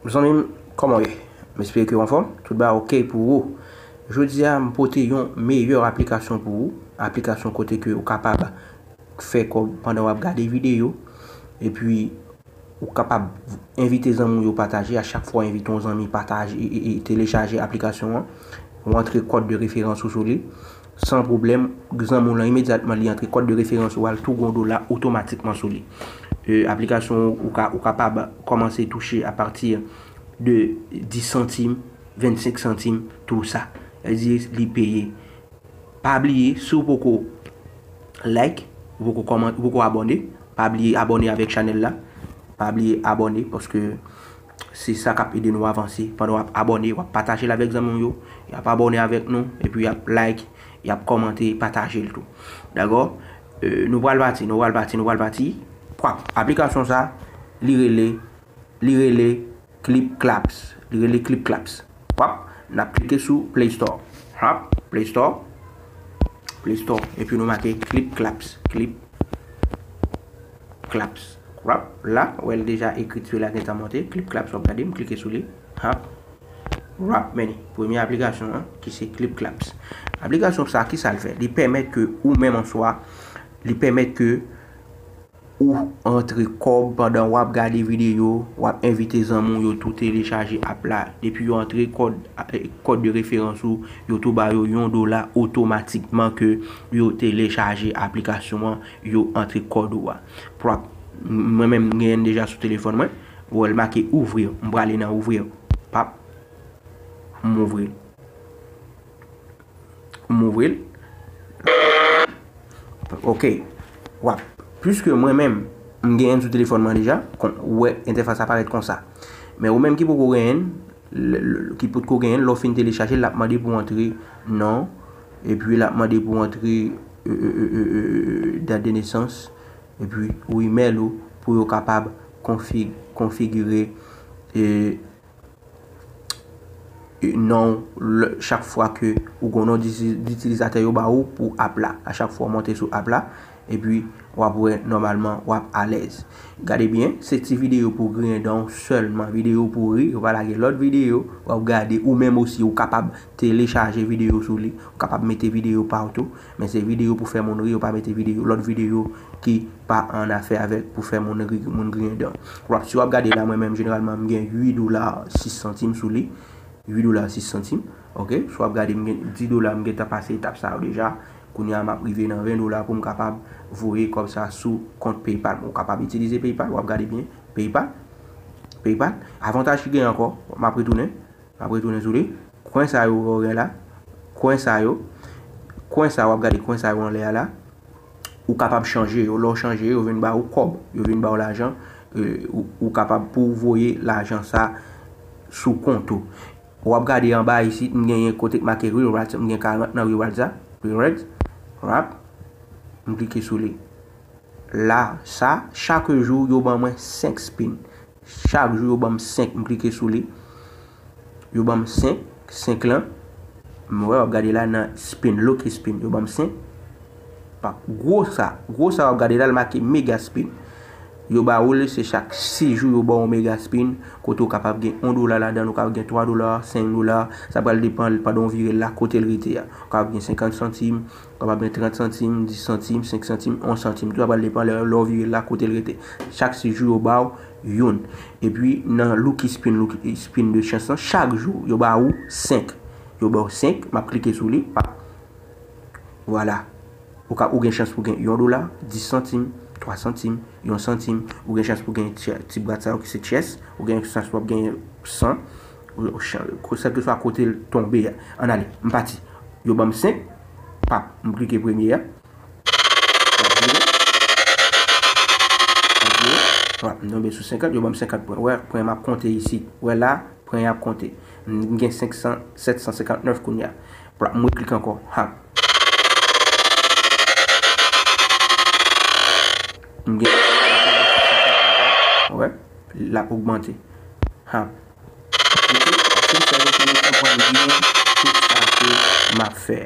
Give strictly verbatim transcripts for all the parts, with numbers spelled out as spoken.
Zanmi m, kòman w ye? M espere ke w anfòm. Tout bagay oke pou ou. Jodi a, m pote yon meyè aplikasyon pou ou. Aplikasyon kote ke ou kapab fè kòb pandan w ap gade videyo. Epi, ou kapab envite zanmi w yo pataje. A chak fwa w envite yon zanmi pataje, e, e, e telechaje aplikasyon an, ou antre kòd de referans ou sou li. San pwoblèm, zanmi w lan imedyatman li antre kòd de referans ou al tou gon dola otomatikman sou li. E, aplikasyon ou ka, ou kapab kòmanse touche apati de dis santim, vennsenk santim, tou sa. Sa vle di li peye. Pa bliye, si w poko like, ou poko kòman, ou poko abòne, pa bliye abòne avèk chanèl la. Pa bliye abòne paske se sa k ap ede nou avanse. Pandan w ap abòne, w ap pataje l avèk zanmi w yo. Y ap abòne avèk nou, epi y ap like, y ap kòmante, pataje l tou. Dakò? E, nou pral pati, nou pral pati, nou pral pati. Pwap, aplikasyon sa, li rele, li rele Clip Claps. Li rele Clip Claps. Pwap, n ap klike sou Play Store. Hop, Play Store. Play Store. Epi nou make Clip Claps. Clip Claps. Wrap, la, ou wè l deja ekri sou la gentan monte. Clip Claps, w ap gade, m klike sou li. Hop. Wrap, men li. Premye aplikasyon an, ki se Clip Claps. Aplikasyon sa, ki sa l fè? Li pèmèt ke ou menm an swa, li pèmèt ke ou antre kòb pandan w ap gade videyo, w ap envite zanmi w yo tou telechaje app la. Depi yo antre kòd, kòd de referans ou, yo tou ba yo yon dola otomatikman ke yo telechaje aplikasyon an, yo antre kòd ou a. Pwap, mwen menm m genyen l deja sou telefòn mwen. Ou wè l make ouvrir. M prale nan ouvrir. Pap. M ouvri l. M ouvri l. Ok. Wap. Piske mwen menm, m genyen l sou telefòn mwen deja, kon, ou wè entèfas la parèt konsa. Men ou menm ki poko genyen l, l, l, ki potko genyen l, lè w fin telechaje l, l ap mande pou w antre non, epi l ap mande pou w antre, e, e, e, e, e, dat de nesans, epi ou imèl ou pou yo kapab konfi-, konfigire, e, e, non w lè, chak fwa ke ou gen yon non diti-, ditilizatè yo ba ou pou app la. A chak fwa w monte sou app la, epi w ap wè nòmalman w ap alèz. Gade byen, se ti videyo pou griyen dan w sèlman, videyo pou ri, yo pa lage lòt videyo, w ap gade, ou menm osi, ou kapab telechaje videyo sou li, ou kapab mete videyo pa w tou, men se videyo pou fè moun ri, yo pa mete videyo, lòt videyo ki pa an afè avèk pou fè moun ri, moun griyen dan. W ap, si w ap gade la, mwen menm, jeneralman, m gen uit dola sis santim sou li. Uit dola sis santim. Ok, si w ap gade, m gen dis dola, m gentan pase etap sa yo deja. Kounye a, m ap rive nan ven dola pou m kapab voye kòb sa sou kont PayPal. Ou kapab itilize PayPal, w ap gade byen. PayPal. PayPal. Avantaj ki gen ankò, m ap retounen. M ap retounen sou li. Kwen sa yo wè w gen la. Kwen sa yo. Kwen sa w ap gade, kwen sa yo anlè a la. Ou kapab chanje yo. Lè w chanje yo, yo vin ba ou kòb. Yo vin ba w lajan. E, ou, ou kapab pou w voye lajan sa sou kont ou. W ap gade anba isit, m genyen kote k make rewards, m gen karant nan rewards la. Rewards. Wrap. M klike sou li. La, sa, chak jou, yo ban mwen senk spin. Chak jou, yo ban m senk, m klike sou li. Yo ban m senk, senk lan. M wè, w ap gade la nan spin, lucky spin. Yo ban m senk. Pa, gwo sa, gwo sa w ap gade la, l make mega spin. Yo ba ou li, se chak sis jou yo ba w yon mega spin, kote w kapab gen yon dola ladan l, ou kapab gen twa dola, senk dola, sa pral depann pandan w vire l la, kote l rete a. Ou kapab gen senkant santim, ou kapab gen trant santim, dis santim, senk santim, yon santim. Tou sa pral depann lè, lè w vire l la, kote l rete. Chak sis jou yo ba w youn. Epi nan lucky spin, lucky spin de chans lan, chak jou yo ba ou senk. Yo ba w senk, m ap klike sou li, pap. Vwala. Ou ka, ou gen chans pou gen yon dola, dis santim, twa santim, yon santim. Ou gen chans pou gen ti, ti bwat sa yo ki se chess. Ou gen chans pou w ap gen san. Ou, ou chan-, ko-, kèlkeswa kote l tonbe a. Ann ale, m pati. Yo ban m senk. Pap, m klike premye a. Pap, m tonbe sou senkant, yo ban m senkant pwen. Wè, pwen m ap konte isit. Wè la, pwen y ap konte. M gen senk san, sèt san senkant nèf kounye a. Pla, m reklike ankò. Ha. M gen. Wè, l ap ogmante. Ha. Ok, si m fè yo pou yo konprann byen tout sa ke m ap fè.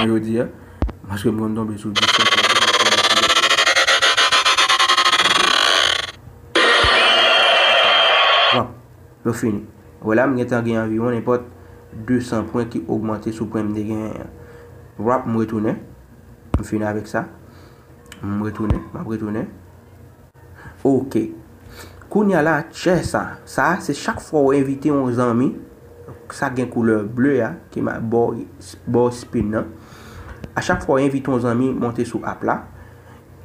Jodi a, paske m konn tonbe sou dis. Wap, yo fini. Wè la, m gentan gen anviwon nenpòt de san pwen ki ogmante sou pwen m te genyen an. Wap, m retounen. M fini avèk sa. M retounen, m ap retounen. Ok. Kounye a la, chess sa. Sa, se chak fwa w envite yon zanmi, sa gen koulè ble a, ki ma-, bò, bò spin nan. A chak fwa w envite yon zanmi monte sou app la,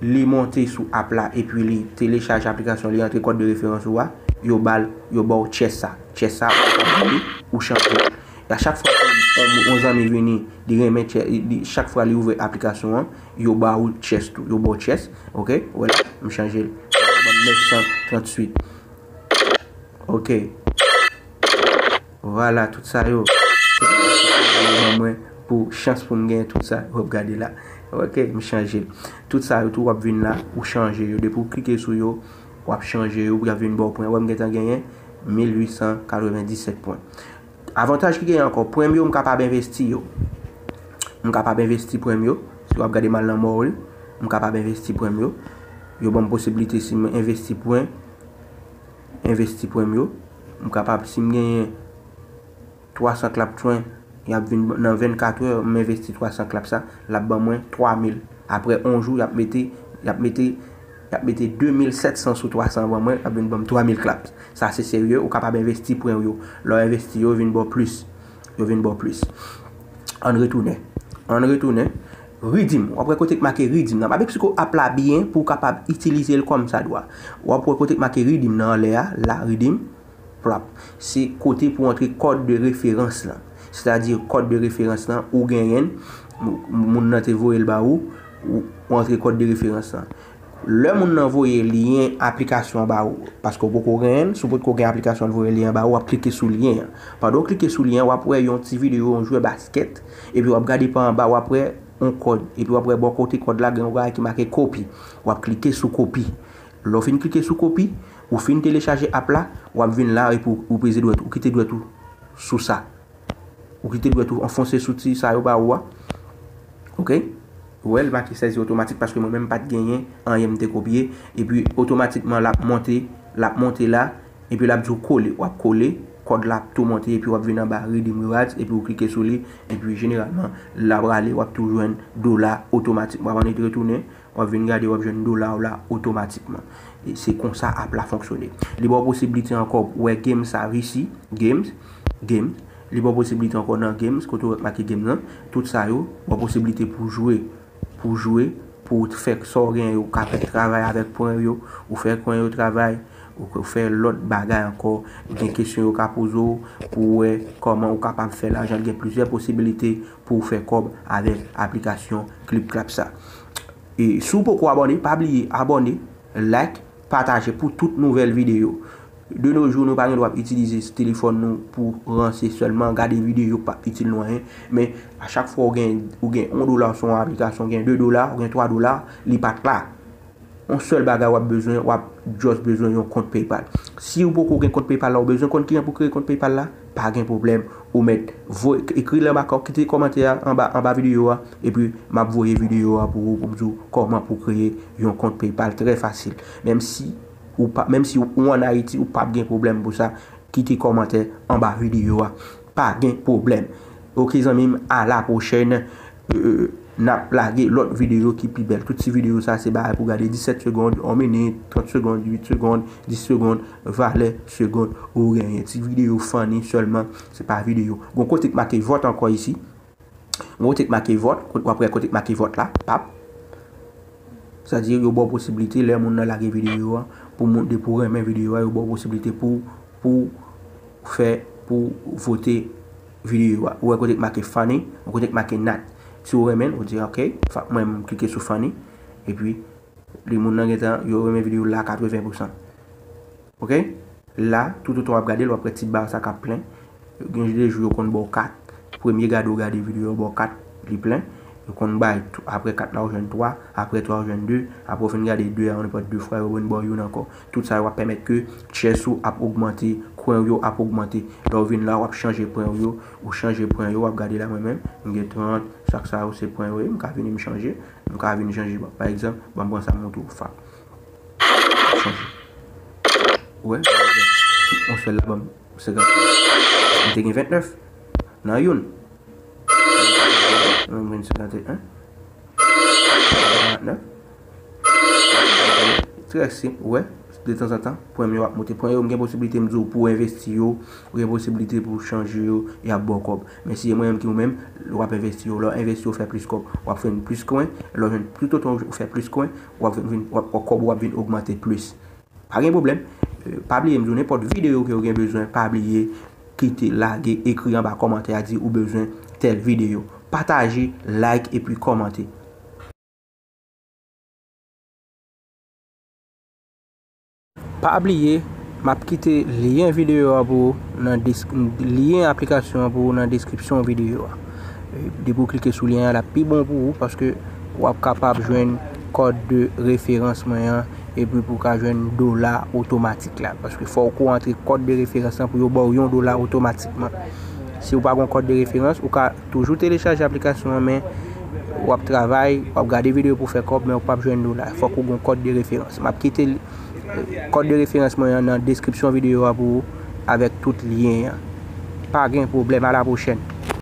li monte sou app la, epi li telechaje aplikasyon, li antre kòd de referans ou a, yo ba l, yo ba w chess sa. Chess sa, ou chanje. E a chak fwa yon, yon, yon zanmi vini, li renmen chess, li, chak fwa li ouvè aplikasyon an, yo ba ou chess tou, yo ba w chess, ok? Wè la, m chanje l. Ban m nèf san tranntuit. Ok. Vwala, tout sa yo. Ban mwen pou chans pou m genyen tout sa. W ap gade la. Ok, m chanje l. Tout sa yo tou, w ap vin la, ou chanje yo. Depi w klike sou yo, w ap chanje yo, pou y ap vin ba w pwen. Wè, m gentan genyen mil uit san katrevenndisèt pwen. Avantaj ki genyen ankò, pwen m yo, m kapab envesti yo. M kapab envesti pwen m yo. Si w ap gade m al nan Mawri, m kapab envesti pwen m yo. Yo ban m posiblite si m envesti pwen, envesti pwen m yo. M kapab, si m genyen twa san clap pwen, y ap vin nan vennkat è, m envesti twa san clap sa, l ap ban mwen twa mil. Apre yon jou, y ap mete, y ap mete, y ap mete de mil sèt san sou twa san ban mwen, y ap vin ban m twa mil clap. Sa se serye, ou kapab envesti pwen w yo. Lè w envesti yo, yo vin ba w plis. Yo vin ba w plis. Ann retounen. Ann retounen. Redeem. W ap wè kote k make redeem nan. M ap eksplike w app la byen pou w kapab itilize l kòmsadwa. W ap wè kote k make redeem nan anlè a, la, redeem. Plap. Se kote pou antre kòd de referans lan. Sètadi kòd de referans lan, ou genyen l, m-, moun nan te voye l ba ou, ou, ou antre kòd de referans lan. Lè moun nan voye lyen aplikasyon an ba ou, paske w poko genyen l, si w potko gen aplikasyon, l voye lyen an ba ou, w ap klike sou lyen an. Pandan w klike sou lyen an, w ap wè yon ti videyo, yon jwè baskèt, epi w ap gade pa anba, w ap wè yon kòd, epi w ap wè bò kote kòd la, gen yon bagay ki make kopi. W ap klike sou kopi. Lè w fin klike sou kopi, ou fin telechaje app la, w ap vin la epi w, ou peze dwèt ou, ou kite dwèt ou sou sa. Ou kite dwèt ou anfonse sou ti sa yo ba ou a. Ok? Ou wè, l make sezi otomatik paske mwen menm m pa t genyen anyen m te kopye. Epi otomatikman l ap monte, l ap monte la, epi l ap di w kole. W ap kole, kòd la ap tou monte, epi w ap vin anba Redeem Rewards, epi w klike sou li, epi jeneralman, l ap rale, w ap tou jwenn dola otomatik. W ap annik retounen, w ap vin gade, w ap jwenn dola w la otomatikman. E se konsa app la fonksyone. Li ba w posiblite ankò, ou wè game sa, V C, games, games. Li ba w posiblite ankò nan games, kote w wè make games lan. Tout sa yo, ba w posiblite pou jwe, pou jwe, pou w fè sa w gen yo, ou ka fè travay avèk pwen yo, ou fè pwen yo travay, ou, ou fè lòt bagay ankò. Gen kesyon yo ka poze w, pou w wè kòman ou kapab fè lajan. Gen plizyè posiblite pou w fè kòb avèk aplikasyon Clip Clap sa. E si w poko abòne, pa bliye abòne, like, pataje pou tout nouvèl videyo. De nos jours, nou pa gen dwa ap itilize telefòn nou pou ranse sèlman, gade videyo k p ap itil nou anyen. Men, a chak fwa ou gen, ou gen yon dola sou yon aplikasyon, ou gen de dola, ou gen twa dola, li pa t la. Yon sèl bagay w ap bezwen, w ap just bezwen yon kont PayPal. Si w poko gen kont PayPal la, ou bezwen konn kijan pou kreye kont PayPal la, pa gen pwoblèm. Ou mèt voye, ekri l anba, kite kòmantè a anba, anba videyo a, epi m ap voye videyo a pou ou, pou m di w kòman pou kreye yon kont PayPal trè fasil. Menm si ou pa, menm si ou ann Ayiti, ou p ap gen pwoblèm pou sa, kite kòmantè anba videyo a. Pa gen pwoblèm. Ok, zanmi m, a la pwochèn. Euh, n ap lage lòt videyo ki pi bèl. Tout ti videyo sa, se bagay pou gade, disèt segonn, yon minit, trant segonn, uit segonn, dis segonn, valè segonn ou genyen. Ti videyo funny sèlman, se pa videyo. Gon kote k make vòt ankò isi. Gon kote k make vòt, w ap wè kote k make vòt la, pap. Sa di yo ba w posiblite, lè moun nan lage videyo a, pou moun, depi w renmen videyo a, yo ba w posiblite pou, pou fè, pou vote videyo a. Ou wè kote k make funny, ou kote k make not. Si w renmen l, ou di, ok, fa-, mwen m klike sou funny, epi li moun nan gentan, yo renmen videyo la katreven pousan. Ok? La, toutotan w ap gade l, w ap wè ti ba sa k ap plen. Gen de jou yo konn ba w kat. Premye gade w gade videyo yo ba w kat, li plen. Yo konn bay tou, apre kat la ou jwenn twa, apre twa ou jwenn de, apre ou fin gade de a yon nenpòt de fwa, yo vin ba w youn ankò. Tout sa yo ap pèmèt ke chest ou ap ogmante, kwen w yo ap ogmante. Lè w vin la, w ap chanje pwen w yo, ou chanje pwen yo, w ap gade la mwen menm, m gen trant, chak sa yo se pwen yo ye, m ka vini m chanje, m ka vin chanje. Pa egzanp, ban m pran sa m montre w, fap. Chanje. Ou wè? Yon sèl la ban m senkant. M te gen ventnèf nan youn. Mwen senkant e en. Karant nèf. Trè senp, ou wè. Detanzantan, pwen m yo ap monte. Pwen yo, m gen posiblite m di w pou w envesti yo, ou gen posiblite pou w chanje yo, y ap ba w kòb. Men si se mwen menm ki ou menm, w ap envesti yo. Lè w envesti yo, w fè plis kòb. W ap jwenn plis kwen. Lè w jwenn, toutotan w fè plis kwen, w ap vin, w ap, kòb ou ap vin ogmante plis. Pa gen pwoblèm. Eh, pa bliye m di w, nenpòt videyo ke w gen bezwen, pa bliye kite, lage, ekri anba kòmantè a, di ou bezwen tèl videyo. Pataje, like epi kòmante. Pa bliye, m ap kite lyen videyo a pou ou nan desk-, lyen aplikasyon an pou ou nan deskripsyon videyo a. Depi w klike sou lyen an, l ap pi bon pou ou, paske w ap kapab jwenn kòd de referans mwen an, epi pou w ka jwenn dola otomatik la. Paske fòk ou antre kòd de referans lan pou yo ba w yon dola otomatikman. Si w pa gen kòd de referans, ou ka toujou telechaje aplikasyon an, men w ap travay, w ap gade videyo pou w fè kòb, men ou p ap jwenn dola. Fòk ou gen kòd de referans. M ap kite l-, kòd de referans mwen an nan deskripsyon videyo a pou ou avèk tout lyen an. Pa gen pwoblèm, a la pwochèn.